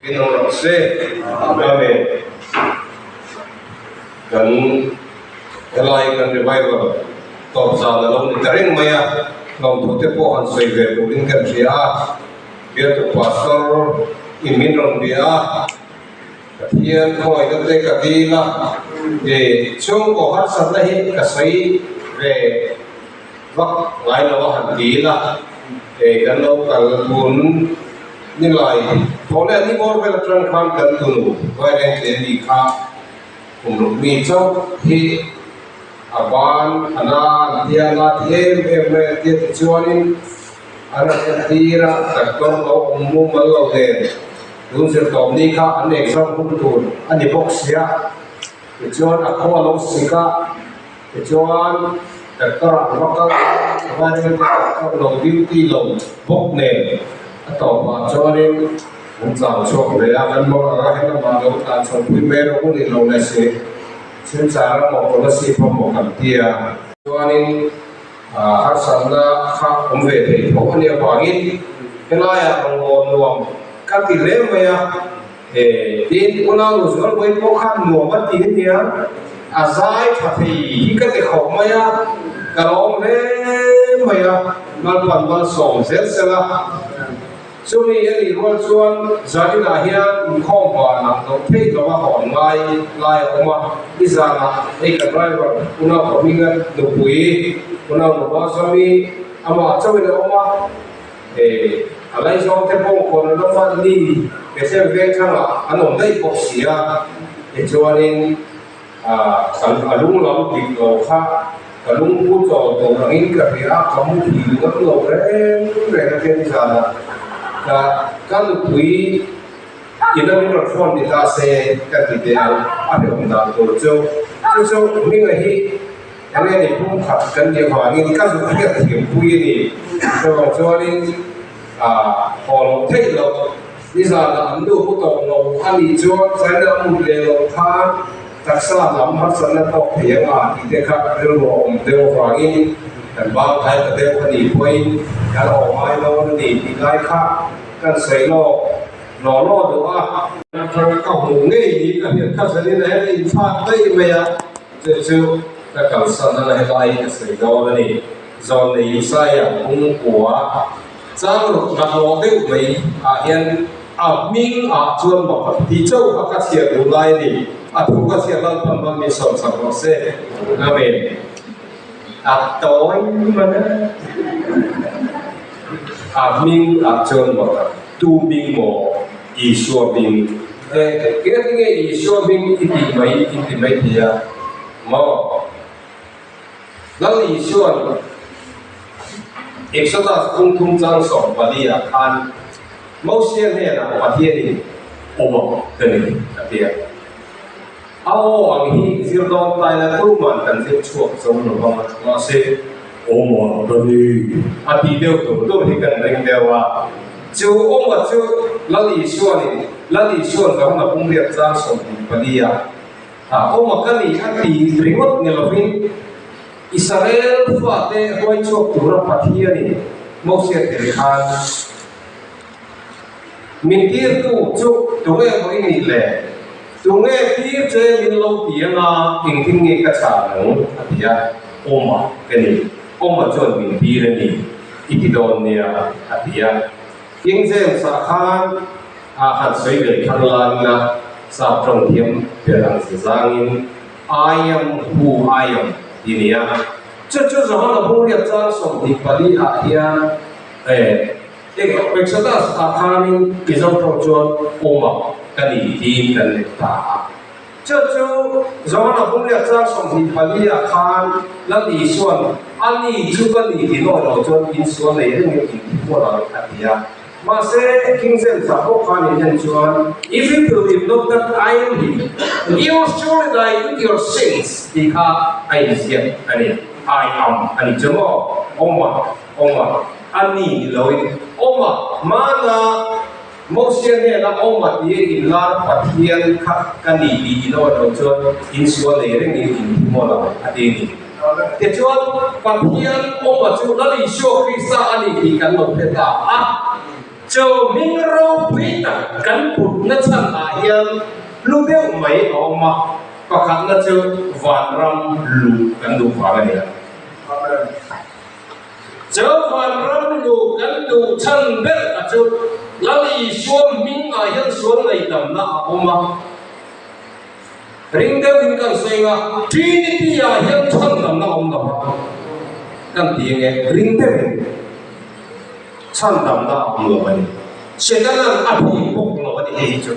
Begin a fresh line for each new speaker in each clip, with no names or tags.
In awm rawh se. Amen. Kan helai kan revival tawp zan a lo ni ta reng mai a, lawmthu te pawh han sawi ve turin kan hria a, bialtu pastor in min rawn bia a, Pathian khawihna te ka dil a, i chhungkaw harsatna hi ka sawi ve vak ngai lo a han dil a, hei kan lo kal tun ni lai thaw leh ni bawr vel atang khan kan tunu Vaileng tle mi kha kum ruk mi chauh hi a ban a na an tia na ti em em mai an tia tichuanin an rawn en tir a doctor lo awm mumal lo nen tun zirtawp ni kha an exam hun tur a ni bawk sia tichuan a khaw a lo sik a. Tichuan, doctor ah va kal a, vairel te doctor lo duty lo bawk nen a tawpah chuanin an tlan chhuak ve a, kan mawng anga helamah lo tlan chho pui mai rawh u ni lo leh si, Silchar a maw Kolasib a maw kan ti a. Chuanin harsatna kha awm ve thei tho a nih avangin helaiah rawngaw nuam ka ti hle mai a. Tin, unau nu Zualbawi pawh khan nuam a ti ania, a zai tha thei hi ka ti khawp mai a, ka lawm hle mai a, Malpan malsawm zel sel a. Chumi a nih rual chuan Zaninah hian inkhawm vanah loh theih lo a hawn ngai lai a awm a, nizanah hei ka driver unau Pahminga nupui unau Nova Zami amah chauhin a awm a, A laizawng te pawh kawn an awm a, ni Bethlehem veng thangah an awm daih bawk si a, tichuanin a lung lam dik lo kha ka lungpu chawl tur angin ka hria a, ka muhil ngam lo reng reng a tia nizanah ka ka nupui ina min rawn phone ni ta se ka ti teh ang a hlawm dan tur chu chu chu hminga hi Enge ni pum khat kan nih avangin ka zuk hriat thiam pui a ni. Chuvang chuanin haw loh theih loh nizanah an nu hu tawh lo a nih chuan China a mut leh loh khan taksa lam harsatna tawk thei anga tih te kha rilru a awm deuh avangin kan bang khai ta deuh a nih pawhin kan awm ngai dawn a ni tih lai kha kan sawi lawk law law duh a. Ka hmuh ngei ni ka hriat kha zanin a hel inthlak daih mai a. Chu chu ka kalsan a, helai ka sawi dawn a ni. Zawnei Isaia pungkua chang ruk hnathawh deuh mai ah hian a hming ah chuan mak tih chauh kha ka chhiar duh lai a ni. A thu ka chhiar Lalpan hman min sawm chak rawh se. Amen. A tawi man a. A hming ah chuan mak tu hming maw? Isua hming. Eng nge Isua hming i tih mai i ti mai thei a maw? Lal Isua'n Exodus kung thum chang 14 ah khan Mosia hnenah Pathianin awm ka ni a ti a. A aw ang hi zir dawn ta ila tuman kan zir chhuak zo lo vang a, mahse awm ka ni a tih deuh tur tur hi kan ring deuh a. Chu awma chu Lal Isuanin Lal Isuan Johana pumriat chang 24 a awma ka ni a ti ringawt ni lovin Israel fate huai chhuak tura Pathianin Mosia tel khan min tirtu chu tunge maw i nih le? Tunge tir che min lo ti anga engtin nge ka chhan ang? a ti a, awma ka ni. Awma chuan min tir a ni i ti dawn nia a ti a. King James ah khan a han sawi ve thang lain a sap tawng thiam ber ang che zangin I am who I am ti nia. Chu chu Johana Bungriat chang 24 ah hian Exodus ah khanin Mizo tawng chuan awma ka ni tiin kan let ta a. Chu chu Johana Bungriat chang 24 ah khan Lal Isuan a ni chu ka ni ti nawi lo chuan in sual nei reng in in thi kual ang a ti a. Mahse King James ah pawh khan in en chuan If you believe not that I am he, you will surely die with your sins tih kha a inziak a ni. I am a ni chu maw? Awma, awma, a ni ni loin awma, mana Mosia hnena awma tia inlar Pathian kha ka ni tih i lo a lo chuan in sual nei rengin in thi maw lo a ti a ni. Tichuan, Pathian awma chu Lal Isua Krista a ni tih kan lo hre ta a. Chu hming ropui tak kan putna chhan ah hian hlu deuh mai a awm a, pakhatna chu vanram luh kan duh vang a ni a. Chu vanram luh kan duh chhan ber a chu Lal Isua hming ah hian sual ngaihdamna a awm a. Ring deuhin kan sawi anga Trinity ah hian chhandamna awm lo a kan ti ange, ring deuhin chhandamna a awm lo a ni. Setanan a hmuh bawk lo a ni hei hi chu.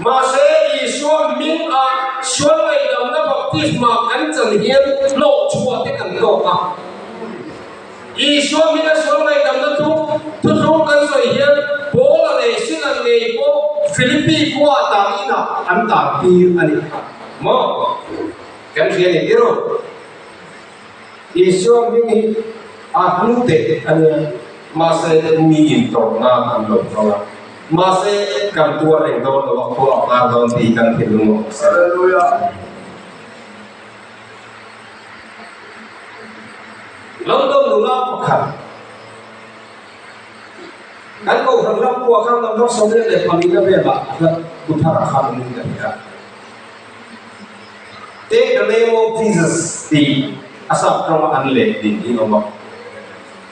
Mahse Isua hming ah sual ngaihdamna baptisma kan chan hian hlawhchhuah te kan tawk a. Isua hminga sual ngaihdamna chu thuthlung kan sawi hian Paula leh Silan ngei pawh Philippi khua tang inah an tan tir a ni kha maw? Kan hria ni tir u. Isua hming hi a hlu teh a nia, mahse mi intawrh nan an lo hmang a, mahse kan tuar reng dawn lo a, khua a par dawn tih kan thinlung a awm se. London nula pakhat kan kohhran ram pawh khan number 44 velah a hlat pu thar a khan awmin ka hria. Take the name of Jesus tih a sap tawng a an leh din hi a awm a.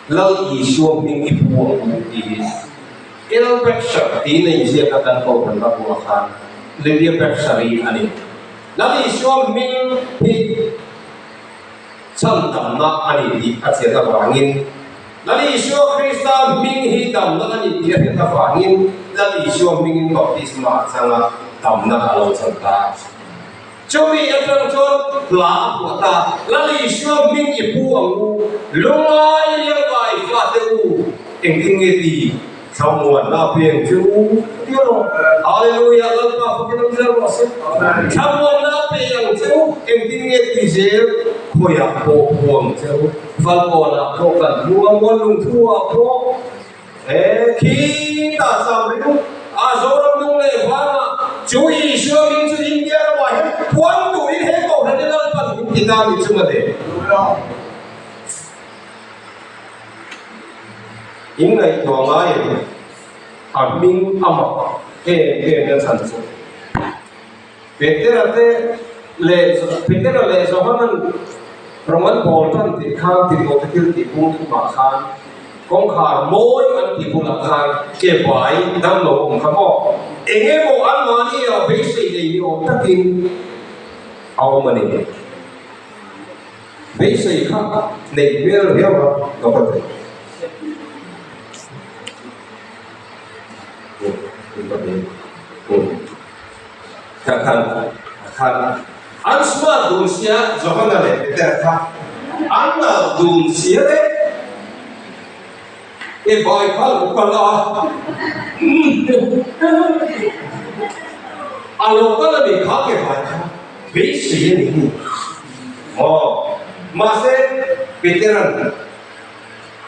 Lal Isua hming i pu ang u tih hi El Baxter tiin a inziak a kan kohhran ram pawh khan Lydia Baxter-i a ni. Lal Isua hming hi chhandamna a ni tih a hriat avangin, Lal Isua Krista hming hi damna a ni tih a hriat avangin Lal Isua hmingin baptisma a chang a, damna a lo chan ta. Chumi atang chuan hla a phuah ta, Lal Isua hming i pu ang u, lungngai riangvai fate u, engtin nge ti? Thlamuanna a peng chu ti rawh. Hallelujah Lalpa fakin awm zel rawh se. Thlamuanna a pe ang che u, engtin nge ti zel khawiah pawh pu ang che u. Valkawnah pawh kan hmu a, Muanlungthu ah pawh he khi ta cham ring u. A Zoram lung leh vangah chu Isua hming chu India ramah hian puan turin he Kohhran hi Lalpan min ti ta ni chu mawle. In ngaihtuah ngaiin a hming a mak em em a chhan chu. Petera te leh Petera leh Johanan rawng an bawl tan tih khan tihmawh te thil tih bung thumah khan kawngkhar mawi an tih bulah khan ke bai damlo awm kha maw eng emaw anmahni ah beisei nei ni awm takin a awm a ni. Beisei kha neih hmel riau a ka va thei. An smart dun sia Johana leh Peter kha an nal dun sia le e bai kha lo kal a a lo kal a nih kha ke bai kha beisei a nih hi. Maw? Mahse, Petera'n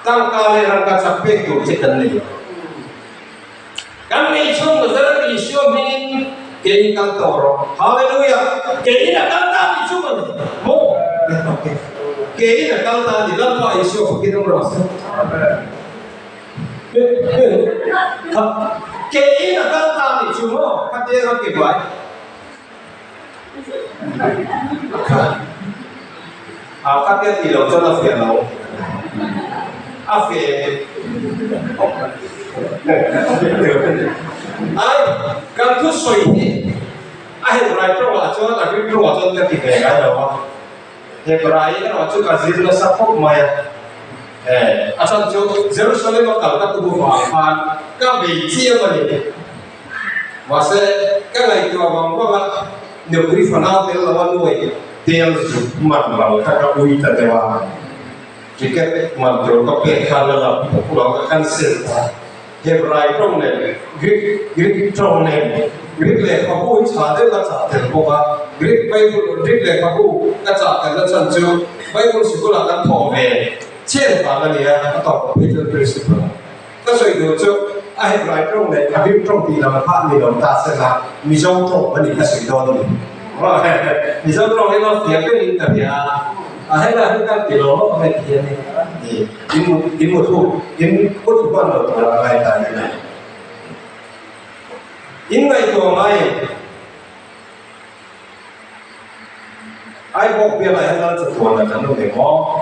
tangka leh rangka chak pek tur che kan nei a. Kan nei chhung Nazareth Isua hmingin kei kal tawh rawh. Hallelujah! Keiin a kal ta tih chu ka ni. Maw? Keiin a kal ta a ni. Lalpa Isua fakin awm rawh se. Keiin a kal ta tih chu maw? Khatia ka ke buai. A ka tia tih loh chuan a fiah lo. A fe. Ai, kan thu sawi hi a Hebrai tawngah chuan a Greek tawngah chuan ka ti ve ngai lo a. Hebrai erawh chu ka zir nasa khawp mai a. A chhan chu Jerusalem a kal ka tum avang khan ka bei chiam a ni. Mahse, ka ngaihtuah vang vang a, nupui fanau tel lo a nuai tel zuk man lo kha ka ui ta deuh a, ticket man tur ka pek khan a lam puk lo ka cancel ta. Hebrai tawng nen Greek Greek tawng nen Greek lehkhabu hi chha deuh ka chah tel bawk a, Greek Bible Greek lehkhabu ka chah telna chhan chu Bible sikulah kan thawh ve chen vang a nia, a tawp phei chuan principal. Ka sawi duh chu a Hebrai tawng leh a Greek tawng tih lam kha ni lo ta se la, Mizo tawng a ni ka sawi dawn a ni. Mizo tawng hi lo fiah berin ka hria a, a helai hi kan ti lo lawk mai ti a ni. In mu in mu thu in mu thu hman lo tur a ngai ta ila. In ngaihtuah ngai em? Aibawk bialah hian lal chatuan a kan awm em aw?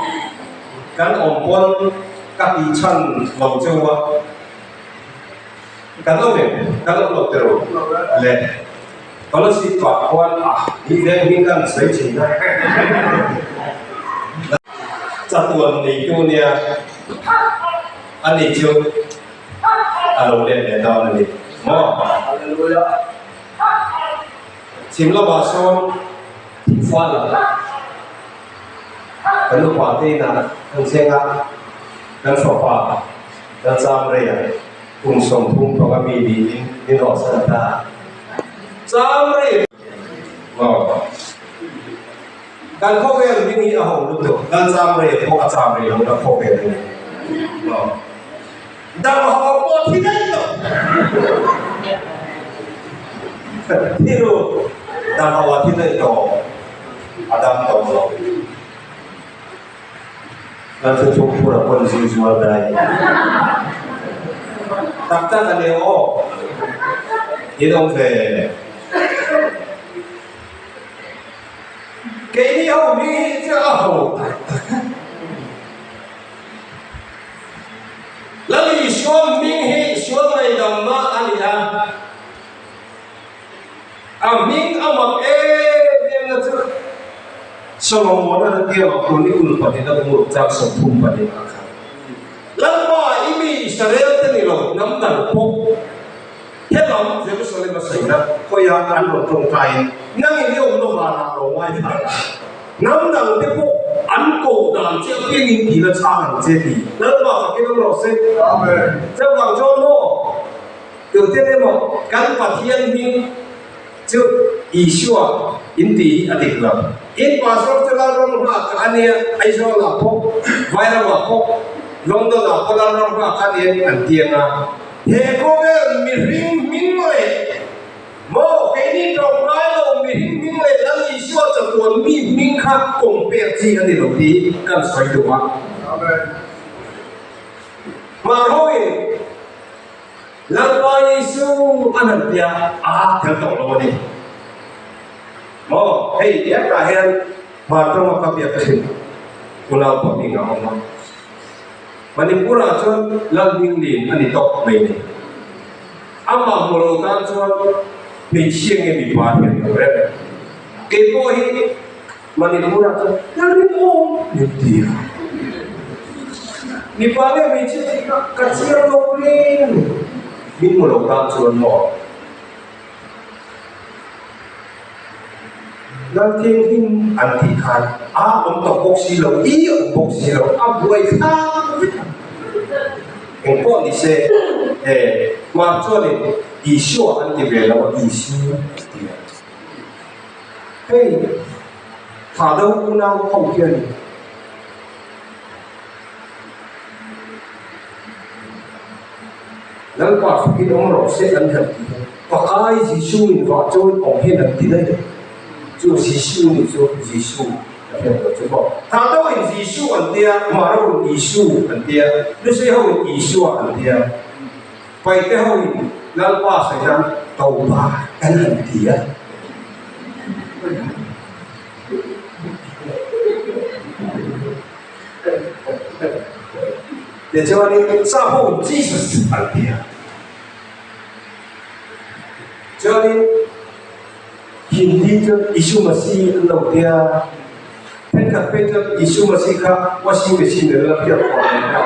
Kan awm pawn ka tih chhan lo cheu a, kan awm em? Kan awm lo teh ru le. Policy pah khuan a hi veng hming kan sawi thin a. Chatuan neitu nia a ni chu a lo let leh dawn a ni maw? Chhim lamah sawn thingfal a kan upa te inah kan thleng a, kan fapa Lalchamreia kum 35 mi niin min rawhsan ta a. Chamrei maw? Kan khawvel hming hi a ho lutuk, Lalchamreia pawh a chamrei lohna khawvel a ni maw? Dam ho pawh thi daih lo. Thi ru, dam ho a thi daih tawh, a dam tawh lo. Kan thu thuk phur a pawn zing zual dai. Tak tak a nia aw. In awm ve. Keini ho hming hi chu a ho tak tak a. Lal Isua hming hi sual ngaihdamna a ni a. A hming a mak em em na chu Solomona na tia mak tur ni ul pahnihna bung ruk chang 32 ah khan Lalpa i mi Israel te ni lo hnam dang pawh helam Jerusalem a sawi na khawiah an rawn tawngtaiin nangin i awmna vanah lo ngaithla la hnam dang te pawh an koh dan che apiangin tih la chhang ang che ti Lalpa fakin awm rawh se. Amen. Chuvang chuan maw? Tute emaw kan Pathian hming chu Isua in tih hi a dik lo. In pastor chu Lalram nghak a nia, Aizawl ah pawh, Vairam ah pawh, London ah pawh Lalram nghak a nia an ti ang a. He khawvel mihring hming leh maw keini tawngkai lo mihring hming leh Lal Isua chatuan mi hming kha compare chi a ni lo tih kan sawi duh a. Mahruaiin. Lalpa Jesu a han tia a tel tawh lo a ni. Maw, hei hetah hian Hmartawnga ka biak thin unau pa hming a awm a. Manipur-ah chuan Lalhminglin a ni tawp mai ni. Amah hmu lo tan chuan hmeichhia nge mipa hian lo rem. Kei pawh hi Manipur-ah chuan Lalrinawm min ti a. Mipa nge hmeichhia tih kha ka chiang lo reng a ni. Min hmu lo tan chuan maw? Lalthianghlim an tih khan a awm tawh bawk si lo, i awm bawk si lo, a buai thlak vek a. Engpawh ni se, he hmar chuanin Isua an ti ve lo a, Isu an ti a. Hei, tha deuh unau ho hian Lalpa fakin awm rawh se an han ti a. Pakai Jisu in vah chuan awm hian an ti daih a. Chu Jisu nih chu Jisu ka hriat loh chu maw. Tha deuh in Jisu an tia, Maro in Isu an tia, Lusei ho in Isua an tia. Paite ho in Lalpa sawi nan Topa kan han ti a. Tichuanin Sap ho in Jesus an ti a. Chuanin Hindi chuan Isu Masih an lo ti a. Thenkhat phei chuan Isu Masih kha washing machine an la hriat khawh mai ta.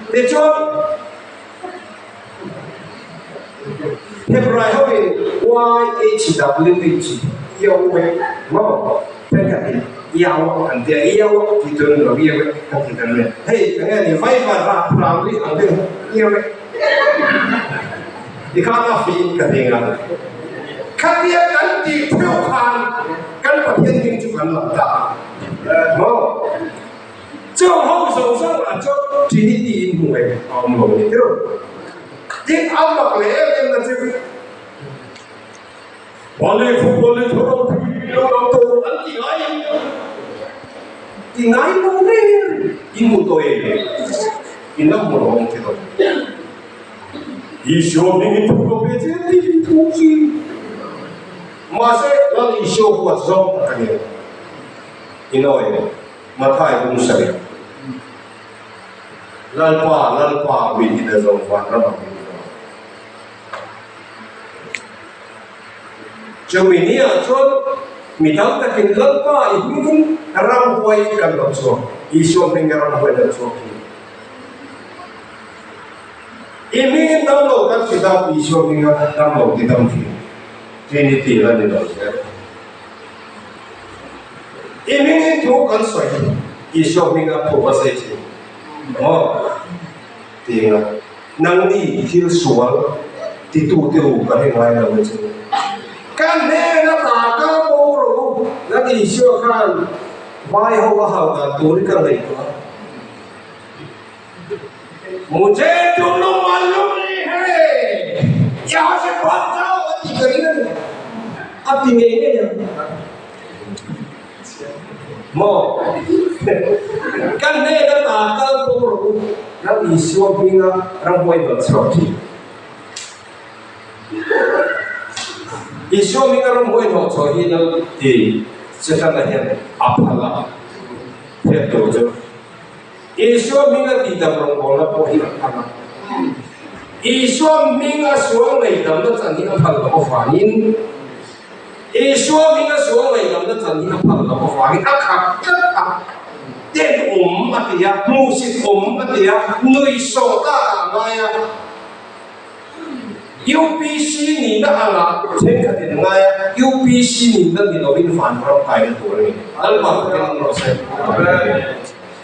Tichuan Hebrai ho in YHWH Yahweh maw thenkhat in Yahweh an tia Yahweh tih tur a ni lo Yahweh kan ti kan nia hei enge ni vaiva rah ram ri ang deuh Yahweh Tikhan a fiin ka ding a, khatia kan tih theuh khan kan Pathian hming chu kan lam ta a maw? Chung ho zawng zawng ah chuan Trinity in hmu em a awm lo ni tirh. Tin a mak leh em em na chu Pali thu pali thu ro phi lo lo tur an ti ngai ti ngai lo reng in hmu tawh em? In la hmu lo ang ti lo. Isua hmingin thu ka pe che tih hi thu chi. Mahse, Lal Isua huat zawng tak a ni lo. Inawi Mathai bung sarih. Lalpa, Lalpa, mi hi na zawng van ram ang in lo. Chumi ni ah chuan mi tam takin Lalpa i hmingin ramhuai kan lo chhuak, Isua hmingin ramhuai lo chhuak hi. I hmingin damlo kan ti dam, Isua hminga damlo ti dam thin, Trinity la ni lo zel. I hmingin thu kan sawi, Isua hminga thu ka sawi thin. Maw? Tinga, Nangni thil sual titute u ka hre ngai lo e chu. Ka hnen a ta ka bo rawh u, Lal Isua khan vai ho a hau dan tur hi ka ngaihtuah a. Mujhe tum lung malum nahi hai, yahan se bhag jao a ti ka ring a ni. A ti ngei ngei ang. Maw? Ka hnen ata kal pawh rawh u, Ram Isua hminga ramhuai dawt chhuak thin. Isua hminga ramhuai hnawh chhuah hi Lal ti Setana hian a phal a, hriat tur chu. Isua hminga tihdam rawngbawlna pawh hi a phal a. Isua hminga sual ngaihdamna chan hi a phal loh avangin Isua hminga sual ngaihdamna chan hi a phal loh avangin a khat tlat a, ten awm a ti a, hmuhsit awm a ti a, nuihsawh tlak ah a ngai a. UPC nihna angah thenkhatin a ngai a, UPC nihna ni lovin vanram kaina tur a ni. Lalpa takin awm rawh se.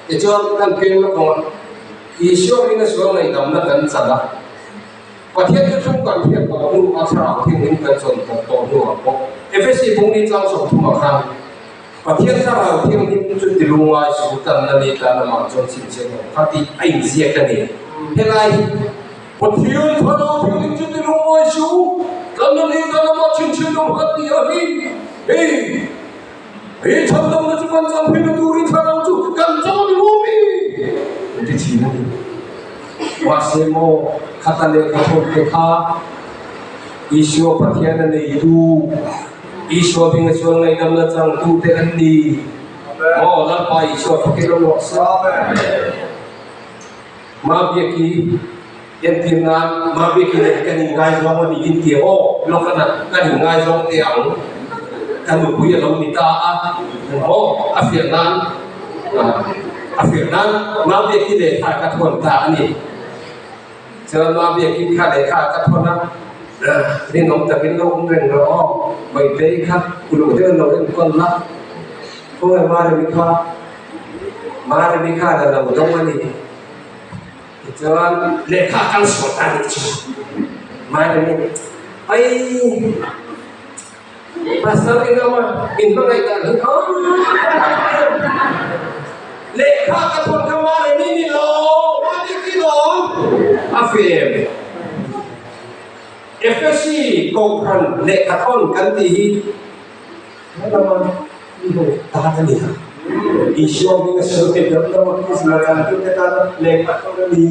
Tichuan, kan keng lawk ang a, Isua hminga sual ngaihdamna kan chan a, Pathian chu chung kan hriat tawh hnu a thlarau thianghlim kan chawn tawh tawh hnuah pawh Efesi bung ni chang 30 ah khan Pathian thlarau thianghlim chu ti lungngai su tanna ni tan amah chuan chhinchhiah tawh kha tih a inziak a ni. Helai hi Pathian thlarau thianghlim chu ti lungngai su tanna ni tan amah chhinchhiah tawh kha tih a hi hei he chhandamna chu kan chang phei na turin thlarau chu kan chang a ni maw mi? An ti thin a ni. Mahse maw, khata lehkha thawkte kha Isua Pathian a neitu, Isua hminga chuan ngaihdamna changtute an ni. Maw, Lalpa Isua fakin awm rawh se. Mabiaki entir nan Mabiaki nen kan inngaizawng a niin tia aw, lawkana kan inngaizawng teh ang, ka nupui a lo ni ta a, maw, a fiah nan. A fiah nan Mabiaki lehkha ka thawn ta a ni. Chuan Mabiaki kha lehkha ka thawn a, rinawm takin lo awm reng rawh aw, Maitei kha uluk deuhin lo enkawl la, khawngaih Maremi kha Maremi khan a lo dawng a ni. Tichuan lehkha a kal sual ta a nih chu. Maremi, Aii! Pastor rinawma min hmangaih dan hi aw lehkha ka thawn kha mah remi ni lo mah dik ni lo a fem Efesi kohhran lehkha thawn kan tih hi lama mi ho tan a ni a Isua hming a sawi theih dam dam a Krismas an tute tan lehkha thawn a ni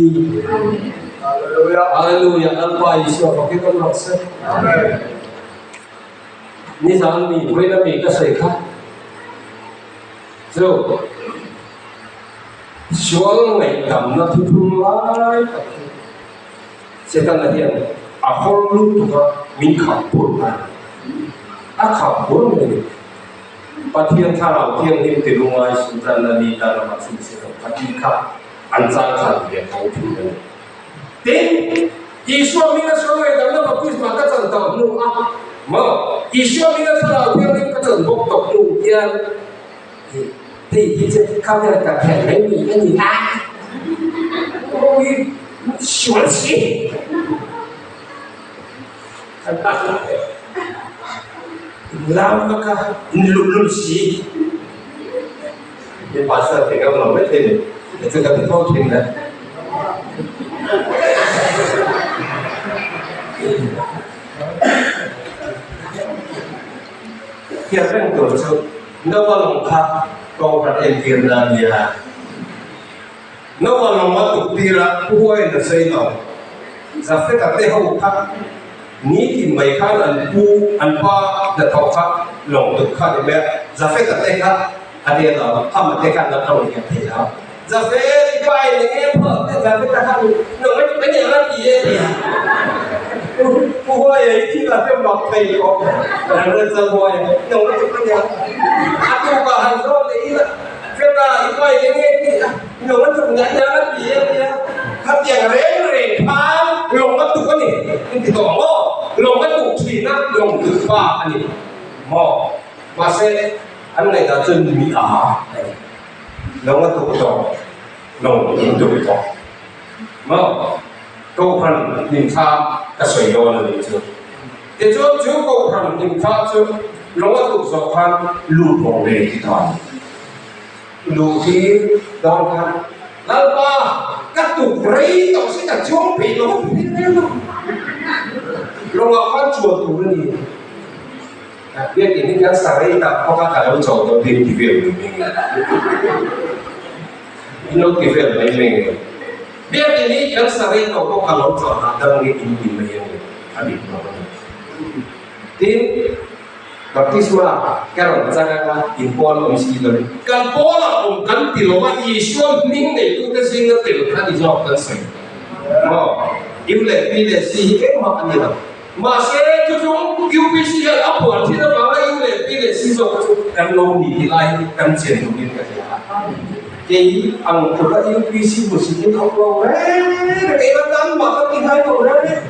Hallelujah Lalpa Isua fakin awm rawh se Amen. Nizan mi vawiin ami ka sawi kha chu sual ngaihdamna thuthlung lai tak hi Setana hian a hawl lutuk a min khap bur a, a khap bur mai ni. Pathian thlarau thianghlim ti lungai sultan a ni tan amah chhinchhiah lo kha tih kha an chang khan ve tho thin a ni. Tin, Isua hminga sual ngaihdamna baptisma ka chan tawh hnu a, maw, Isua hminga Thlarau Thianghlim ka chan bawk tawh hnu hian, hei hi chu khawvel ka khelh mai ni a ni a, awi sual si kan tak lo e, inlam vak a, inluhlul si, mipa chuan ti ngam lo mai thei ni, chu ka ti fo thin le. Hriat reng tur chu Noah lawng kha kawngkhat entirna a nia. Noah lawng a tuk tir a, Pu Huaiin a sawi lo. Jafeta te ho kha nitin mai khan an pu, an pa hnathawh kha lawng tuk kha ni mai a, Jafeta te kha a nia lo, Hama te khan la tawng hian thei lo. Jafet i pa in enge phawt te Jafeta khan nang mai mai nia la ti e ti a. Pu Huaia hi thil a hre mak thei khawp, Reverend Zalhuaia nang mai mai nia a tukah han zawt leh ila. Feta i pai leh nge tih a lawng a tuk ngai nia a ti a nia. Khatiang reng reng khan lawng a tuk a ni in ti tawh ang aw. Lawng a tuk thin a lawng tuk pa a ni maw. Mahse an ngaihdan chuan mi a a ni. Lawng a tuk tawh lawng in tuk tawh maw. Kohhran hlimthla ka sawi dawn a nih chu. Tichuan chu Kohhran hlimthla chu lawng a tuk zawh khan lut rawh ve ti ta a ni. Luh hi dawn khan Lalpa ka tuk rei tawh si ka chuang peih lo a ti reng reng a. Lawngah khan chuan tur a ni. Biakin hi kan sa rei tak bawk a ka lo chaw dawn hi ti vel mai mai nge. In lo ti vel mai mai nge. Biakin hi kan sa rei tawh bawk a lo chaw hahdam nge in ti mai a ni a dik lo a ni. Tin, baptisma ka rawn chang anga in pawl awm si lo in kan pawl ah awm kan ti lo a Isua hming neitute zinga tel kha ni zawk kan sawi maw? U leh P leh C hi engmah a ni lo. Mahse, thutlung UPC hian a puan thin avanga U leh P leh C zawk chu kan lo ni tih lai hi kan chian turin ka hria a. Kei ang tluka UPC hmusit in awm lo reng reng eng atan mah ka ti ngai lo reng reng.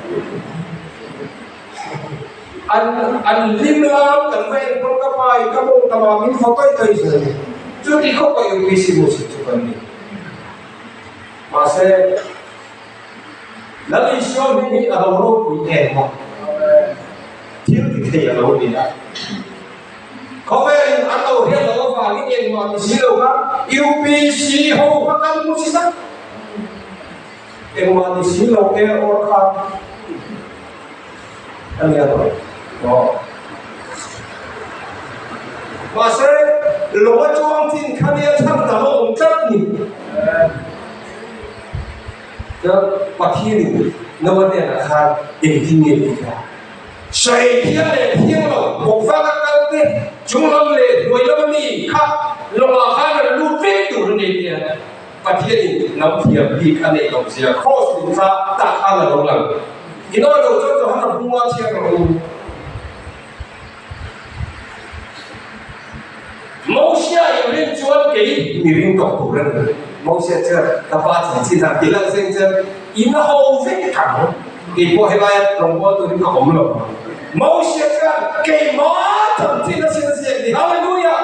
An an hlim lam kan va en pawn ka pa in ka mawng ta mah min photo i tawih zel a ni. Chuti khawpa UPC hmusit chu kan ni. Mahse. Lal Isua hming hi a lo ropui em a, thil ti thei a lo ni a. Khawvelin an lo hriat loh avangin engmah ti si lo kha UPC ho kha kan hmu si tak. Engmah ti si lo e awr kha a nia lo. Aw. Mahse, lawng a chuang chin kha nia chhan dang a awm tlat ni. Chuan Pathianin Noah hnenah khan engtin nge tih kha sawi thiang leh thiang lo bawkvak a kal te, chung lam leh hnuai lam ami kha lawngah khan an lut vek tur a ni tia Pathianin lam thiam bik a neih loh zia Kraws lim kha tah khan a lo lang. I nawi lo chuan Johana hmua chhiar rawh u. Mosia in rin chuan kei mi ring tawh tur a ni. Mosia chuan ka pa chanchin a ti lal zeng chuan in a ho vek ang, kei pawh helaia rawngbâwl turin ka awm lo. Mosia chuan keimah chanchin a sin a ziak ni. Hallelujah!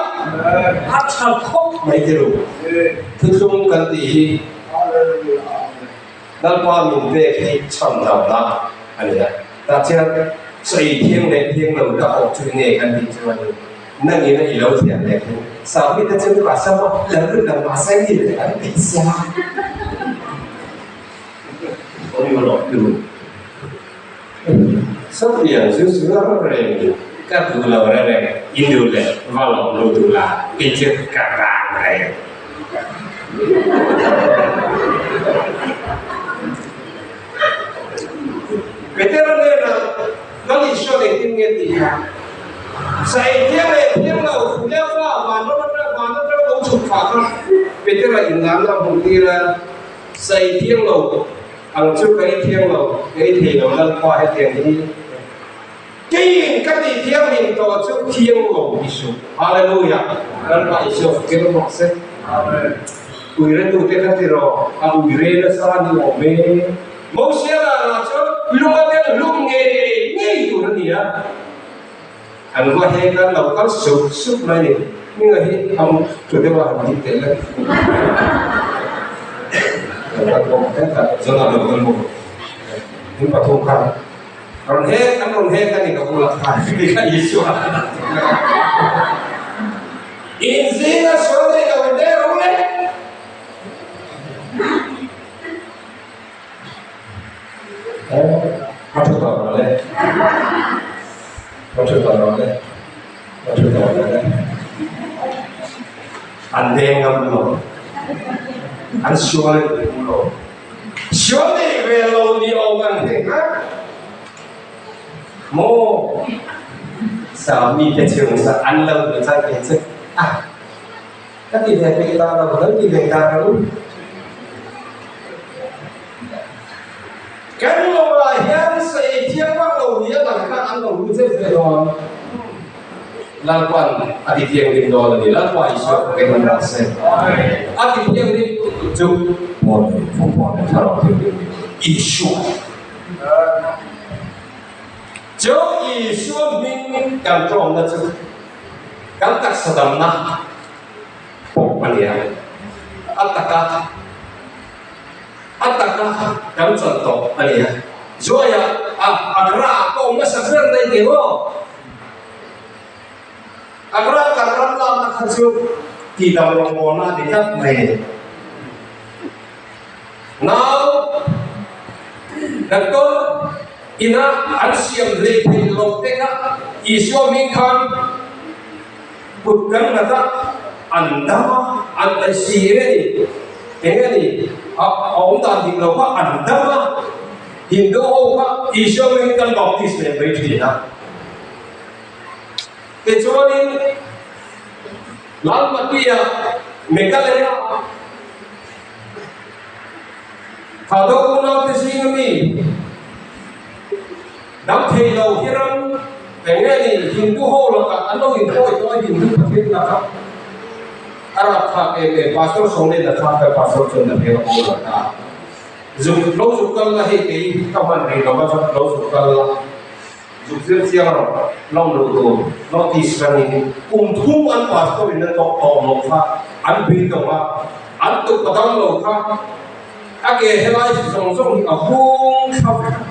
A tha khawp mai ti ru. Thuthlung kan tih hi Lalpa min pek hi chhamdamna a ni a. Tah chuan sawi thiang leh thiang lo ka awh chu nge kan tih chu a ni. Nangin a i lo thiam leh thu. Sami te chu ka sam a, lo lut lo mah se mi leh an ti sia. Sawtiang chu suar reng ka duh lo reng reng, i nu leh va lo lu duh la, kei chu ka rang reng. Petera hnenah Lal Isua engtin nge tih kha? Sa engtiang leh thiang lo Fulia fa vanram atang van atang lo chhuk thla kha Petera inlarna a hmuh tir a, Sa engtiang lo ang chu ka ei thiang lo, ka ei thei lo Lalpa hetiang hi keiin ka tih thianghlim tawh chu thiang lo i suh. Hallelujah! Lalpa Isua fakin awm rawh se. Amen. Uiretute kha ti rawh, a uire nasa a ni awm e. Mosia danah chuan lunga tel hlum ngei ngei tur a ni a, an va hek a, lo kal sup sup mai a ni. Hminga hi a mu tlu deuh a, han ding teh lek. Lo kal bawk hlek a, chuan a lo kal bawk. In pathum khan rawn hek, an rawn hek a ni ka bulah khan, ti kha Isua. Inzinga sual nei lo in der ru le. A thu tawh rawh le. A thu tawh rawh le. A thu tawh rawh le. An deng ngam lo. An sual a ni duh lo. Sual nei ve lo ni awm ang heng ha. Maw? Sa mite chung sa an lo duh chuan kei chu a ka ti ve peih ta lo, lo ti ve ta ro. Kan lawngah hian sa ei thiang vak lo ni a lang kha an lo lut zet zet dawn. Lalpan a ti thianghlim dawn a ni. Lalpa Isua ka keng an rak se. A ti thianghlim chu Pawn leh Fapa leh Thlarau Thianghlim ni Isua. Chu Isua hming kan tlawmna chu kan taksa damna pawh a ni a. A taka A taka kan chan tawh a ni a. Zuaia a Agra ah ka awm hmasa ber daih ni maw? Agra kan ram lakna kha chu tihdam rawngbawlna a ni tlat mai. Nau doctor ina an siam hlei theih loh te kha Isua hming khan Kut kan nghat a, an dam a, an an si eng a ni, eng a ni, a awm dan dik lo kha an dam a, Hindu ho kha Isua hmingin kan baptist leh mai thin a. Tichuanin Lalmatiah Meghalaya Thado unaute zinga mi Dam thei lo hi ram eng nge ni Hindu ho lakah an lo inhawi tawh a Hindu Pathian lakah a rap thlak em em Pastor Sawlin a thlak a Pastor chuan a hmel a kawl ta a zuk lo zuk kal la hei kei ka hman rih lo va lo zuk kal la zuk zir chiang rawh lawm luh tur notice rangin kum thum an Pastor in a tawk tawh lo kha an beidawng a an tuk a dam lo kha A ke helai chi zawng zawng hi a hung thla vek a,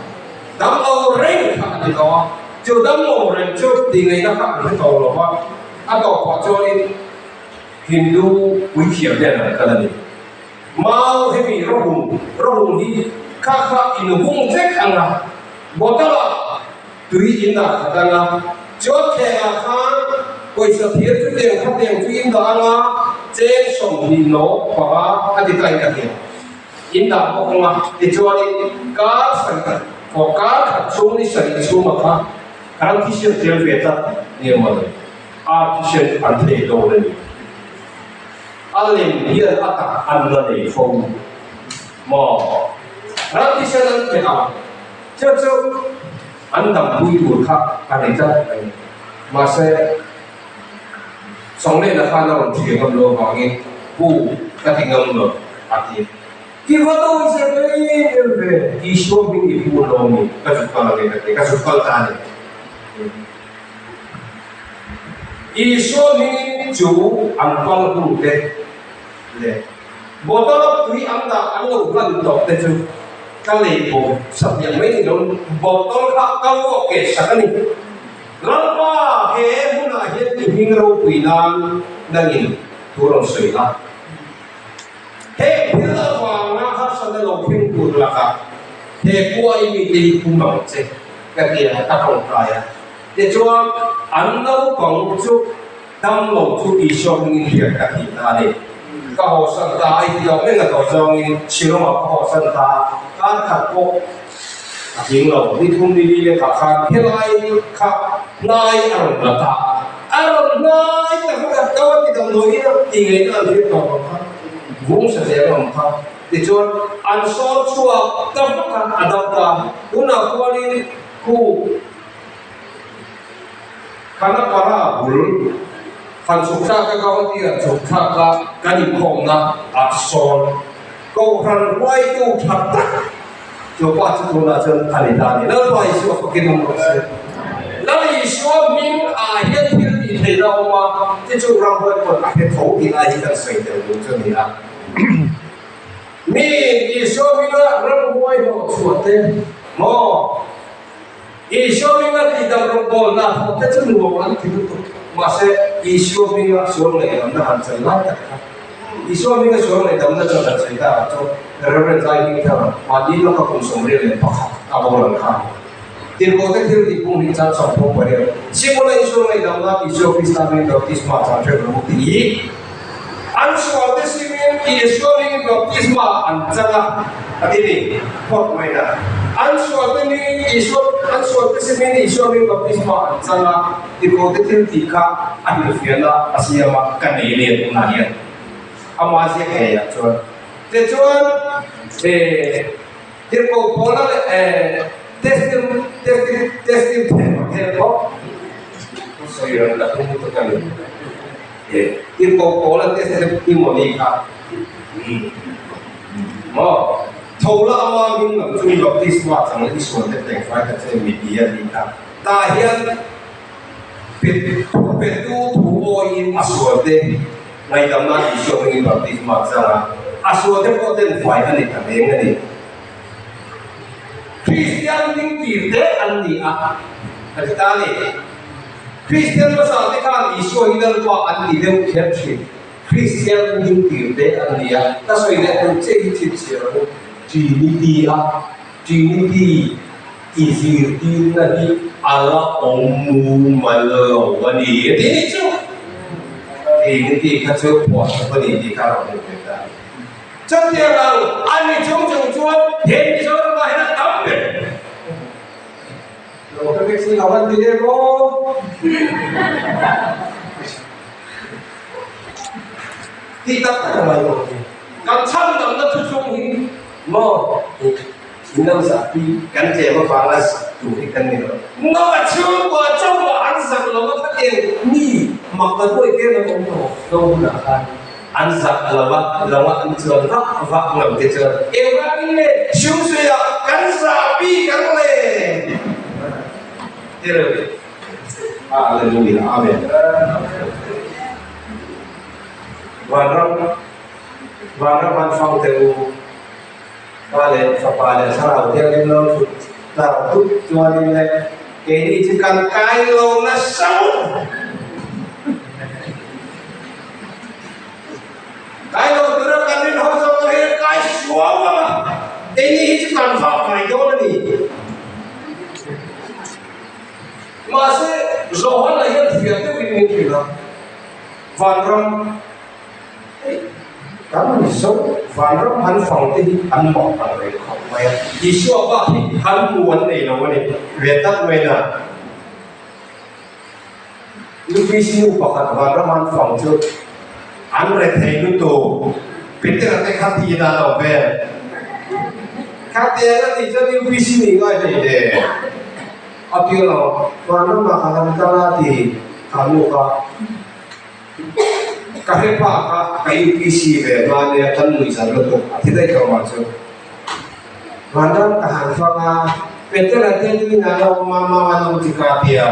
dam lo reng kha a ni lo a, chu dam lo reng chu tih ngaihna kha an hre tawh lo va, a tawpah chuanin Hindu puithiam hian an kal a ni. Mau hemi rawhung, rawhung hi kha kha inhung vek ang a, bottle ah tui in dah khat ang a, chuan thlengah khan pawisa thir chu tiang kha tiang chu in dah ang a, cheng 20 panga a ti tain ka hria. In dah bawk ang a, tichuanin kar sarih aw kar khat chhung ni sarih chhungah kha kan thisen tel ve tlat nia mawle, ar thisen an thei dawn a ni. A lem hian a tak an la nei fo maw? Ram thisen an pe ang. Chu chu an dampui tur kha a nei tlat mai. Mahse, Chawnglena khan a rawn thlir ngam lo avangin Pu ka ti ngam lo a ti. Ti va dawn che mai em ve, Isua hming i pu lo mi ka zuk kal ange ka ti, ka zuk kal ta a ni. Isua hmingin chu an pal hnu te leh Bottle a tui an dah an lo hman tawh te chu ka lei bawm satliah mai ni lo bottle kha ka vuak keh sak a ni. Lalpa he hmunah hian i hming ropui nan nangin thu rawn sawi la. Heng thil avanga harsatna lo thleng tur lakah he khua i mite hi phum ang che ka ti a, ka tawngtai a. Tichuan an naupang chu Dam lo chu Isua hmingin hriat ka thih ta a ni. Ka hawsan ta a, i ti lo meng a tawi zawngin Shillong-ah ka hawsan ta a, kar khat pawh a tling lo. Ni thum ni li lekah khan helai kha hnai a rawn la ta a, a rawn hnai ta vek a, ka va ti damdawiin a ti ngei na an hriat tawh lo kha, vung sa zel a awm kha. Tichuan an sawn chhuak ta vek a, a dam ta. Tunah khuanin khu. Khanapara bul han chhuk thlak a Guwahati han chhuk thlak a kan inkhawmna ah sawn Kohhran hruaitu tha tak chu pa chu tunah chuan a ni ta a ni. Lalpa Isua fakin awm rawh se. Lal Isua hming ah hian thil tih theihna a awm a, chu chu ramhuai pawn a hre tho tih lai hi kan sawi tel duh chu a ni a. Mi Isua hminga ramhuai hlawh chhuah te maw? Isua hminga tihdam rawngbawlna thawk te chu nuam an ti lutuk. Mahse, Isua hminga sual ngaihdamna han chan lai tak kha, Isua hminga sual ngaihdamna chuan han sawi ta ah chuan Reverend Zai Hmingthara mahni lawka kum 21 a boral kha a ni. Tirhkoh te thil tih pum hi chan 38, Simona Isua ngaihdamna Isua Krista hming baptisma chan hrep lo ti. An sual te simin Isua ringin baptisma an chang a, a ti ni phawt mai na. An sualte ringin Isua, an sualte simin Isua ringin baptisma an chang a, tikote thil tih kha a hrilhfiahna a siam a, ka nei lian tunah hian ama ziak ngeiah chuan. Tichuan, Tirhkoh Paula leh Testim Testim Testim Thel bawk sawi reng ka tum lutuk a ni. Tirhkoh Paula testimony kha maw tho la ama hming lam chu baptisma chang i sual te tlengfai ta che mi ti a nih kha. Tah hian thu petu thu awiin a sual te ngaihdamna Isua hmingin baptisma chang a, a sual te pawh ten fai a ni ta reng a ni. Kristian ding tir te an ni a, a ti ta a ni. Kristian hmasa te khan Isua hi Lalpa an ti deuh kher thin. Kristian ding tir te an ni a, ka sawi leh tur che hi chhinchhiar ang u. Trinity a, Trinity i zirtirna hi a la awm mumal lo a ni a ti ni chu. Trinity kha chu phuah chawp a ni tih kha a rawn hmuh ve ta a ni. Chutiang ang a ni chung chung chuan he Mizoramah hian a tam ber. Lo ka vek si lo an ti em aw. Tih tak tak a ngai lo ni. Kan chhandamna thuthlung hi maw in lo zahpi kan tlem avanga zak tur hi kan ni lo. Noah chhungkua chauhah an zak lo a khatiang mi mak ta duai te an awm tawh lo hunah khan. An zak lo a, lo a an chuan vak vak ngam te chuan engvangin nge Siungsuia kan zah bik ang le? Ti reuh i. Hallelujah Amen. Vanram Vanram an fang teh u, Pa leh Fapa leh Thlarau Thianghlim lo thut tlar dup chuanin le keini chu kan kai lo nasa u. Kai lo tura kan rin ho zawk lo hian kai suau ang a, keini hi chu kan vak mai dawn a ni. Mahse, Johana hian fiah deuhin min hrilh a, Vanram, hei kan Mizo vanram han fang te hi an mawh ang reng khawp mai a, Isua bak hi han hmu an nei lo a ni ve tak mai na. UPC nu pakhat Vanraman fang chu an rethei lutuk Peter te kha ti dan lo vel. Khatiang a tih chuan UPC nih ngai hlei le. A piang lo Vanrama ka han kal a ti kha nu kha. Ka hre pa kha ka UPC ve hma nia kan nuihzat lutuk a thi daih tawh mah chu. Vanram ka han fang a, Petera te tuin a lo awm a, mau an awm chi ka ti a.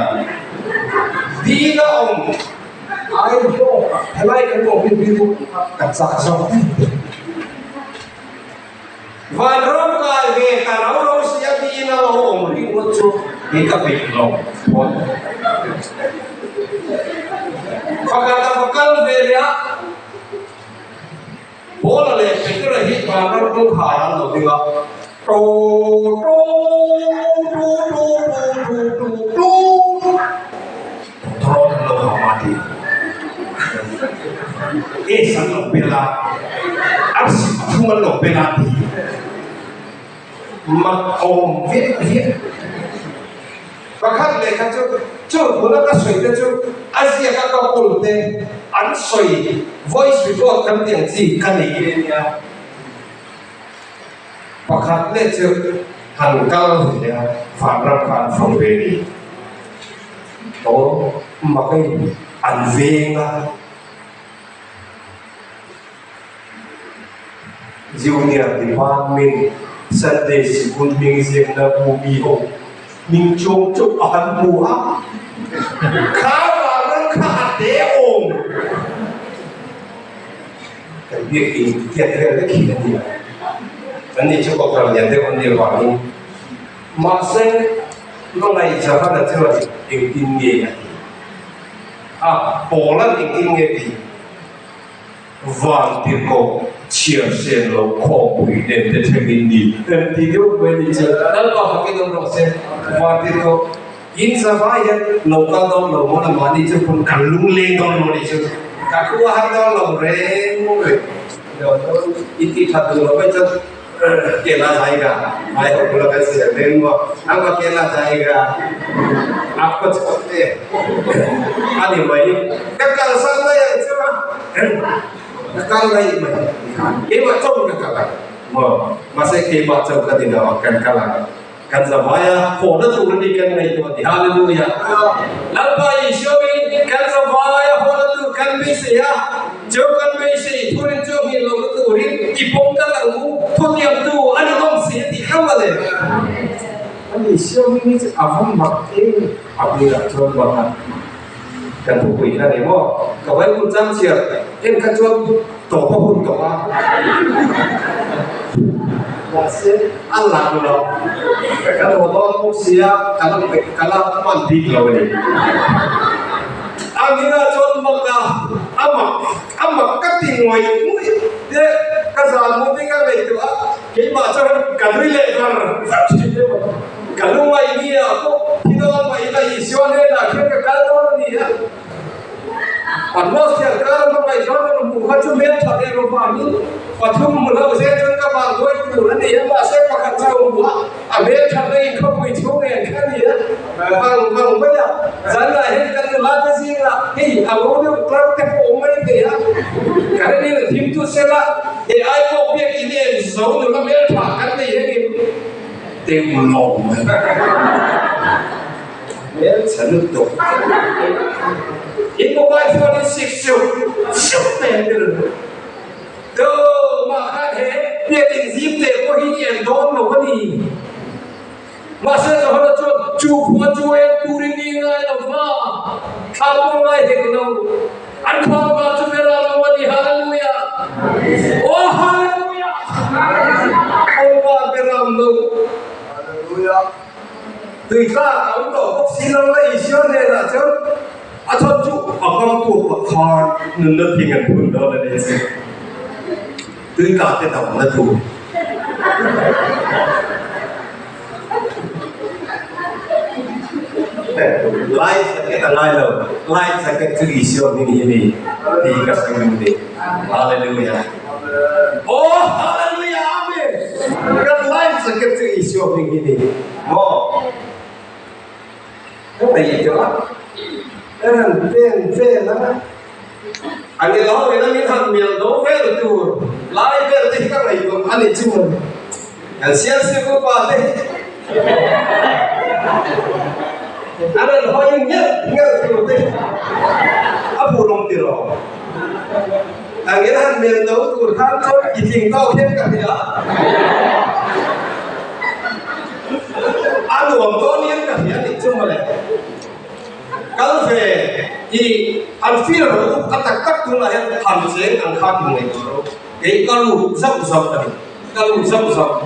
Dil a awm ai hlawk a, helai kan awm hi biru kha ka chak zawk daih daih. Vanram kai ve ka ro ro si a, dil a lo awm ringawt chu ni ka peih lo phawt. Pakhat a va kal ve leh a. Paula leh Petera hi vanram kawngkhar an lo ding a, To to tu tu tu tu tu tu tawtawrawt an lo hau a ti. Es an lo bel a, arsi pathum an lo bel a ti. Mak awm viah viah. Pakhat lehkha chu, chu tuna ka sawi te chu a ziak a ka kawl te an sawi voice record kan tih ang chi ka nei ve nia. Pakhat leh chu han kal ve a, vanram kha an fang ve ni. Aw mak a in an veng a. Junior Department Sunday Sikul hming ziakna bu mi ho hming chuang chauh a han hmu a, kha vanram kha a te awm kan biak in tiat vel vek hi a ni a, an ni chu kohhran lian deuh an nih avangin mahse hmangaih Johana chuan engtin nge a ti a, Paula'n engtin nge ti? Van tirhkoh chhiar sen lo khawmpui nen te thlengin ni em ti deuh mai ni chuan Lalpa fakin awm rawh se. Van tirhkoh in zavai hian lo kal dawn lo maw lamah ni chu hun kan lungleng dawn lo ni chu ka thu a har dawn lo reng reng. In tih that duh loh mai chuan Kela jayega ai ho bula kan siam reng maw ang a kela jayega aapko chhawk te a ni mai ka kalsan mai ang chu a ka kal daih mai keimah chauh ka kal ang maw mahse keimah chauh ka ni lo ang kan kal ang. Kan zavaia hawhna tur a ni kan ngaihtuah ti. Hallelujah! Lalpa Isuain kan zavaia hawhna tur kan beisei a, chu kan beisei thurin chu a hming lohna turin i pawm tlat ang u, thutiamtu a ni nawm si a tih kha mawle. Ani Isua hming hi chu a va mak em! A bulah chuan mak a, kan thupui kha ni maw? Ka Bible chang chhiar en kha chuan tawp a hun tawh a, mahse a lang lo. Ka thaw dawn bawk sia, ka la ka la hman bik lo a ni. A nginah chuan mak a, a mak a mak ka ti nguai nguai te, ka zan mu te ka ngaihtuah a, keimah chuan ka nui leh var var thin emaw. Ka lungngaih ni ah pawh thi dawn mah ila Isua hnenah khian ka kal dawn a ni a. Atmosphere kar hmangaih chuan ka hmuh kha chu hmel that erawh vangin pathum hmu hlauh zel chuan ka vang duai tur a ni a, mahse pakhat chu a hmu a, a hmel that na in khawpui chhung nen kha a ni a, vang vang mai a. Zanlai hian kan nula te zingah hei a lo deuh tlar te pawh awm mai thei a, ka rin in a thim tu sela he ai pawh biak in en zo nula hmel tha kan nei hengin Teu lo mai. Hmel chhe lutuk. In mobile phone in sik siuh siuh mai an ti ringawt. Tu mah khan he biakinn zim teh pawh hi i en dawn lo a ni. Mahse Johana chuan chu khua chu en turin ni ngai lo va, thla pawh ngai hek lo. An khuangva chu ber a lo a ni. Hallelujah! Aw Hallelujah! Khuangva ber a awm lo. Hallelujah! Tuitlak a awm tawh bawk si lo la Isua hnenah chuan a chhan chu a kam tu pakhat nunna thing an phun dawn a ni. Tuitla te damna tur. Life jacket a ngai lo, life jacket chu Isua hming hi ni tih ka sawi duh ni. Hallelujah. Oh hallelujah amen. Kan life jacket chu Isua hming hi ni. Maw? Ka ngaih tawh a, ka han pen vel a, a ni lo ina min han mial do vel tur lai vel te hi ka ngaihtuah a ni chu maw. Kan siam siam upa te hi an rawn hawi ngelh ngelh tur te hi a phur awm tiraw. Ang ina han mial do tur khan chuan i tling tawk hian ka hria. A nuam dawn hian ka hria tih chu mawle. Kal ve i han feel rawh u, a tak tak tunah hian han cheng ang kha ti ngei tawh rawh u. Kei ka lut zauh zauh a ni, ka lut zauh zauh.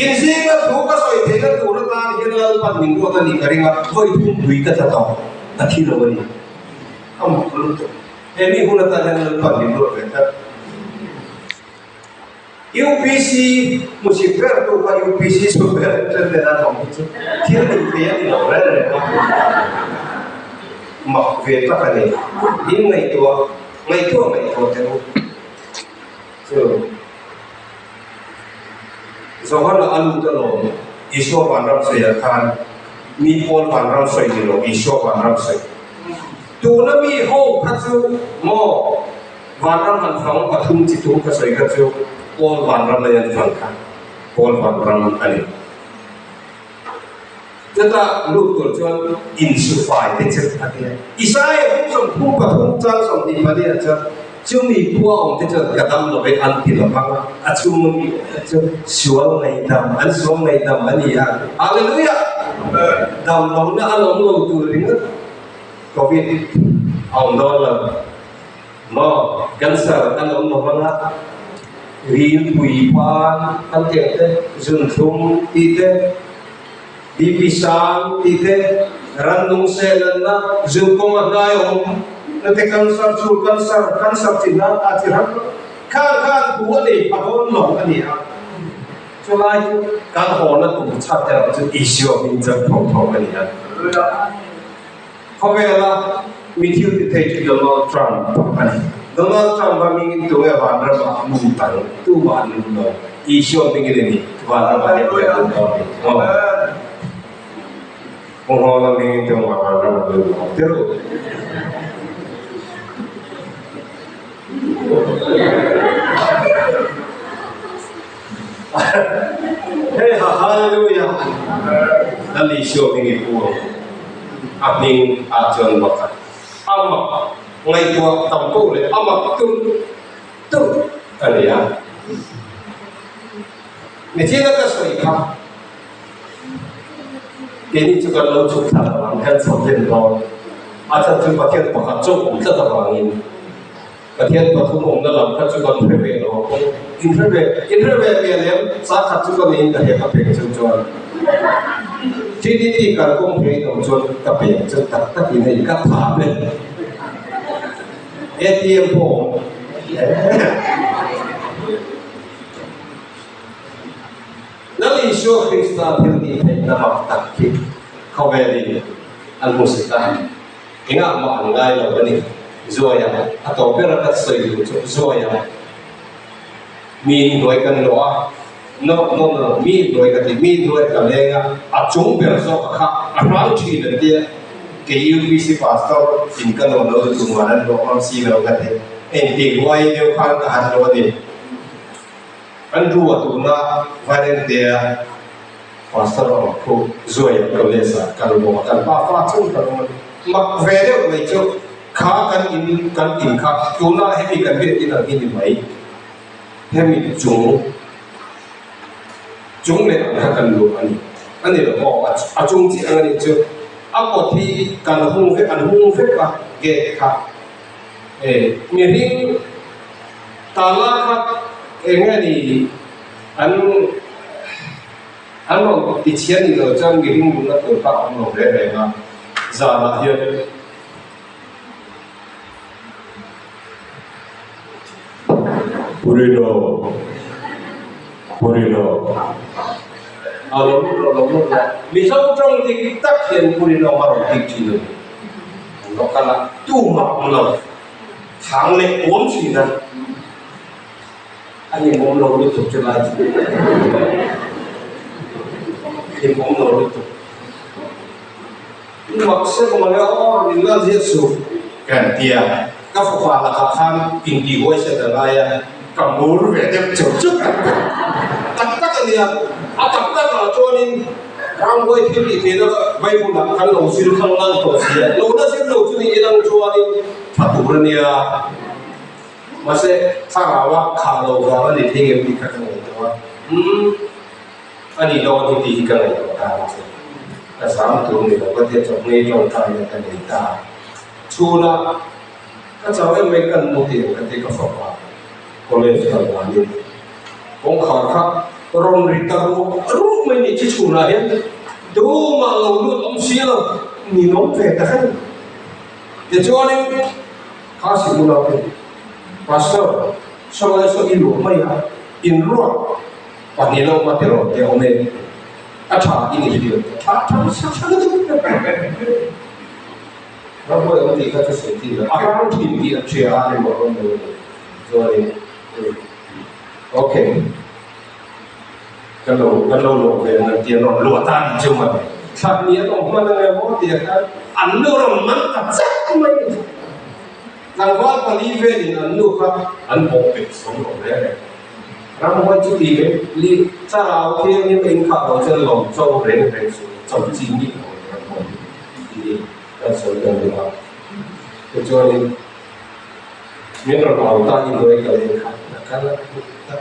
Inzinga thu ka sawi theihna tur atan hian Lalpan min ruat a nih ka ring a, vawi thum tui ka tla tawh, ka thi lo a ni. A mut lutuk. He mi hun atan hian Lalpan min ruat ve tlat. UPC hmusit ber tu kha UPC Superintendent a awm hi chu thil nih thei a ni lo reng reng a, mak ve tak a ni. In ngaihtuah ngaihtuah ngaihtuah teh u. Chu Johana a lut alawm Isua vanram sawiah khan mi pawl vanram sawi ni lo Isua vanram sawi. Tuna mi ho kha chu maw Vanram han fang pathum chi tum ka sawi kha chu Paul Vanram a hian fang kha Paul Vanram a ni. Chutah lut tur chuan insufai te chu a ti a. Isaia hung 33 chang 24 ah chuan chumi khua awm te chuan ka dam lo ve an ti lo vang a, a chhung ami awm te chu sual ngaihdam an sual ngaihdam a ni a. Hallelujah! Dam lohna an awm lo tur ringawt Covid a awm dawn lo. Maw cancer an awm lo hmang a, ril pui phan an tih ang te, zunthlum tih te, BP sang tih te, rannung seh lanna, zun kawng a hnai awm na te cancer, chhul cancer, cancer chi hna a chi hrang hrang khang khan thu a nei pha dawn lo a ni a. Chulai chu kan hawna tur chhat erawh chu Isua hming chang tho tho a ni a. Khawvela mi thil ti thei chu Donald Trump a ni. Donald Trump-a hmingin tunge vanramah lut ang? Tumah an lut lo. Isua hmingin a ni vanramah hian kan lut dawn ni. Aw. Pu Hawla hmingin tumah vanramah lut lo ang tirh u. Hei ha Hallelujah! Lal Isua hming i pu ang. A hming ah chuan mak a a mak ngaihtuah tam poh leh a mak tulh tulh a ni a. Nichina ka sawi kha keini chu kan lo chhuk thla lo ang kan chho hlen dawn. A chhan chu Pathian pakhat chauh awm tlat avangin. Pathian pathum awmna lam kha chu kan hre ve lo a kawng in hre ve in hre ve ve lem sa khat chu ka neiin ka hria ka pek cheu chuan Trinity kalkawng hre in awm chuan ka pek cheu tak tak in hei ka tha hle ATM pawh awm Lal Isua Krista thil tih theihna mak tak khi khawvelin an hmusit a. Engah mah an ngai lo a ni. Zuaia, a tawp ber a ka sawi duh chu Zuaia, mi in hnuai kan luah a, no, no, no, no, mi in hnuai ka ti, mi in hnuai ka leng a, a chung ber zawk a kha a hrang thin an tia, kei UPC pastor in ka nuam lo lutuk man an luah ngam si lo ka ti, engtik huai deuh khan ka han luah a ni. An ru a tuna Vairengtea Pastor a awm khu Zuaia College ah ka lu bawk a, kan pa fa chung ka awm a ni. Mak ve deuh mai chu kha kan in kan in kha tuna hemi kan biak in ang hi ni mai, hemi chung chung leh ang kha kan luh a ni. A ni lo maw? A chung chiah ang a nih chu. A kawt hi kan hung vek an hung vek a gate kha. E mihring tala kha eng nge ni an an rawn ti chhia ni lo chuan mihring nunna tur kha a awm lo reng reng a, zanah hian Purino Purino a lo lut rawh lo lut rawh Mizo tawng dik tak hian Purino a rawn tik thin a ni. An lo kal a, tumah awm lo, thang leh puam thin a, a hlimawm lo lutuk chu lai chu hlimawm lo lutuk. Mak se ka mawle aw rawn inlan ziah suh kan ti a, ka fapa lakah khan intihhuaisa ta ngai a, ka mur ve deuh chauh chauh tak tak tak tak a nia, a tak takah chuanin Ramhuai thil tih theihna Bible ah kan lo zir khang lang tawh si a, lo la zir lo chu ni ilang chuanin tha tur a nia. Mahse, thlarau a khah lo vang a ni thei ngem tih kha ka ngaihtuah a, umm, a ni dawn hi tih hi ka ngaihtuah ta ang che. Ka zam tur ni lo ka tia chawhmei tawngtaina ka nei ta. Chhunah ka chau em mai kan mu tih ang ka ti ka fapa college kal danin kawngkhar kha rawn ri ta ruah ruah mai ni chi chhunah hian tumah lo lut awm si lo ninawm ve tak a ni. Tichuanin kha sikul ah te Pastor saw lai saw i luah mai a inruak pahnih lo ma tiraw te awm e a tha i ni hriat tha tha tha tha lutuk. Ramhuai awm tih kha chu sawi thin lo a ram thin tih an hria a ni maw rawn lo ni chuanin ok kan lo kan lo luah ve ang an ti an rawn luah ta ni chu mawle thlan ni an awm hman ange maw tih ah khan an nu rawn man ta chat mai ni tlangval pali velin an nu kha an bawk bet sawm lo reng reng ramhuai chu ti ve li thlarau thianghlim a inkhah lo chuan lo cho reng reng suh cho chi ni lo ramhuai hi. Kan sawi kan duh a, tichuanin min rawn au ta i hnuai ka leng kha ka kal a ka ta.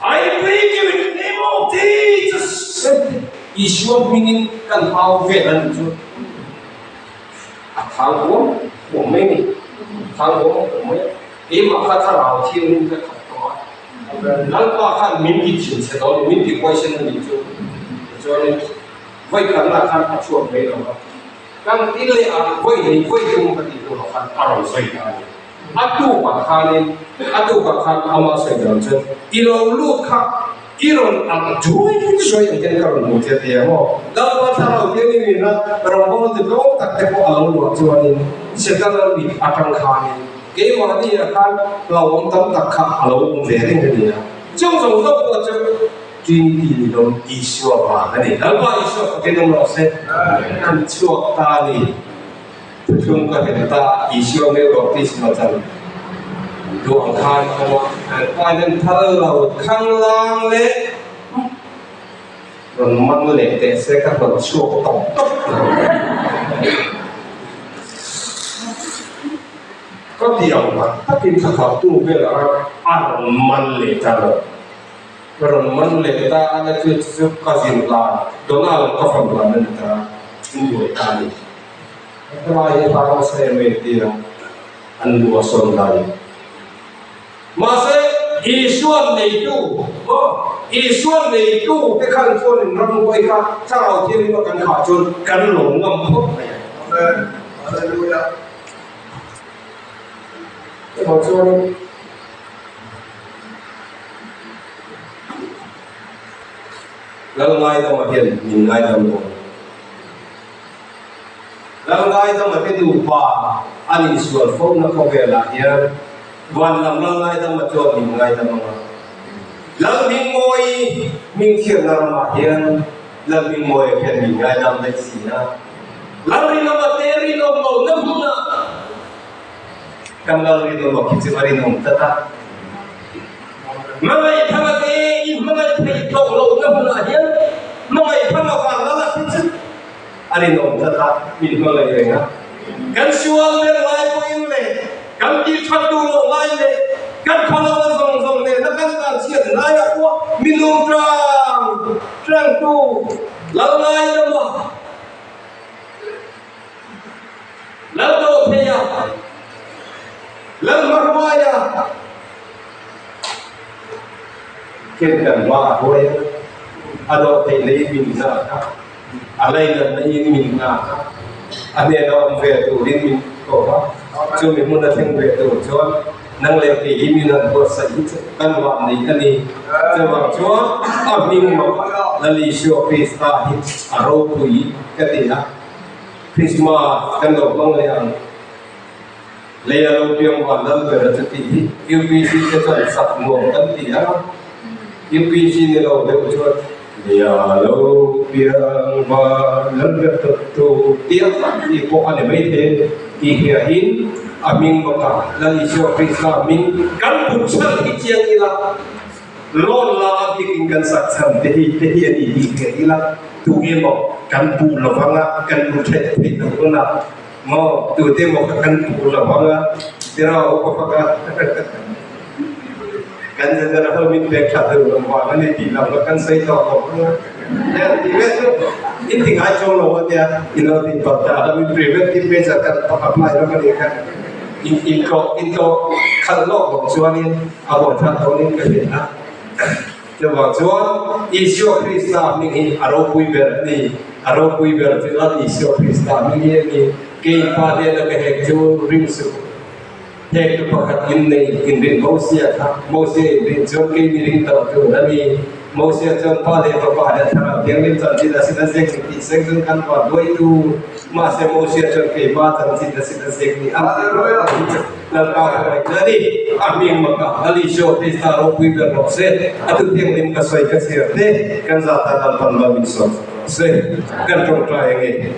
I bring you in the name of Jesus! Isua hmingin kan au vel a nih chu a thang huam huam mai a ni. Thang huam huam mai a, keimah kha thlarau thianghlim ka khat tawh a, Lalpa khan min ti thinchhe dawn a ni, min ti huaisen a nih chu. Tichuanin vawikhatna khan a chhuak mai lo va. Kan ti leh a, vawi hnih vawi thum ka tih hnuah khan a rawn sawi ta a ni. A tukah khanin, a tukah khan ama sawi dan chuan, I lo lut kha i rawn alh thuai thuai ang hian ka rawn hmu che ti ang aw. Lalpa thlarau hian i nuna rawngbawltu tlawm tak te pawh a lo luah chuanin Setana mit atang khanin. Keimahni ah khan hlauhawm tam tak kha a lo awm ve reng a ni a. Chung zawng zawng pawh chu Trinity ni lo Isua vang a ni. Lalpa Isua fakin awm rawh se. Kan chhuak ta a ni. Thuthlung ka hlen ta Isua ngei baptisma chan duh ang khan a awm a. Lalpa in an phal lo khanglang leh Rawn man leh teh se ka hlawt chhuak tawp tawp lo. Ka ti ang tak takin thla khat tu velah a rawn man leh ta lo. Ka rawn man leh ta a na chu chu ka zin hlan Donald ka fan hlan a ni ta in buai ta a ni. Helai hi hla nasa em em tia an lu a sawn lai. Mahse, Isuan neitu, maw? Isuan neitu te khan chuan in ram huai kha Thlarau Thianghlim a kan khah chuan kan lo ngam phawt mai ang.
Amen. Hallelujah.
Chuvang chuanin Lal ngaidama hian min ngaidam dawn. Lal ngaidama te nupa an insual fo na khawvelah hian Van lam lal ngaidam a chuan min ngaidam ang a. Lal Hmingmawi hming chhiatna ramah hian Lal Hmingmawia khian min ngaidam daih si a. Lal rinawm a te rinawm lo na hmunah kan Lal rinawm a khi chu a rinawm tlat a. Hmangaihthanga te i hmangaih theih tawh lo na hmunah hian Hmangaihthanga vang lal a khi chu a rinawm tlat a, min hmangaih reng a. Kan sual ber lai pawhin leh kan tih that duh loh lai leh kan khaw lo a zawng zawng nena kan tan chhiat laiah pawh minung tang tangtu lal ngai lama lal dawhtheia lal hmahruaia khian kan hma a hruai a, a dawhtheih lei min zah kha. A lainatna in min nghak a, a hnena awm ve turin min kawp a, chumi hmun a thleng ve tur chuan nang leh kei hi min han buatsaih hi chu kan vah nei a ni. Chuvang chuan a hming mak Lal Isua Krista hi a ropui ka ti a, Krismas kan lo hmang leh ang. Lei a lo piang van lal ber a chu tih hi UPC te chuan sak nuam kan ti a, UPC ni lo deuh chuan lei a lo piang van lal ber tawp tu tih a tih pawh a ni maithei a ni tih hiahin a hming bawk a, Lal Isua Krista hming kan put chhan hi chiang ila loan la a bikin kan sak chhan te hi te hi a ni tih hria ila tunge maw kan puh lovang a, kan ru theih theih lo hunah Maw tute maw kha kan puh lo ang a, tiraw upa fak a kan general ho min pek tha deuh lo vang a ni tih lam kha kan sawi tawh lo ang a. Heng tih vel chu in ti ngai chuang lo a tia i lo ti tawh ta a, min preventive measure kan apply rawk a nih kha. In in tlawh in tlawh khalh lawk loh chuanin a buaithlak dawnin ka hria a. Chuvang chuan Isua Krista hming hi a ropui ber a ni. A ropui ber chu Lal Isua Krista hming hi a ni. Kei pa hnena ka hek chu ring suh. Hektu pakhat in nei inrin Mosia kha Mosia inrin chuan kei mi ring tawh tur a ni. Mosia chuan Pa leh Fapa leh Thlarau Thianghlim chanchin a sin a ziak ni tih seng chuan kan va duaitu. Mahse Mosia chuan keima chanchin a sin a ziak ni a ti. Lalpa ka ngaihna a ni. A hming mak a, Lal Isua Krista ropui ber rawh se. A thutianghlim ka sawi ka chhiar te, kan zat ah Lalpan mal min sawm sak rawh se. Kan tawngtai ange.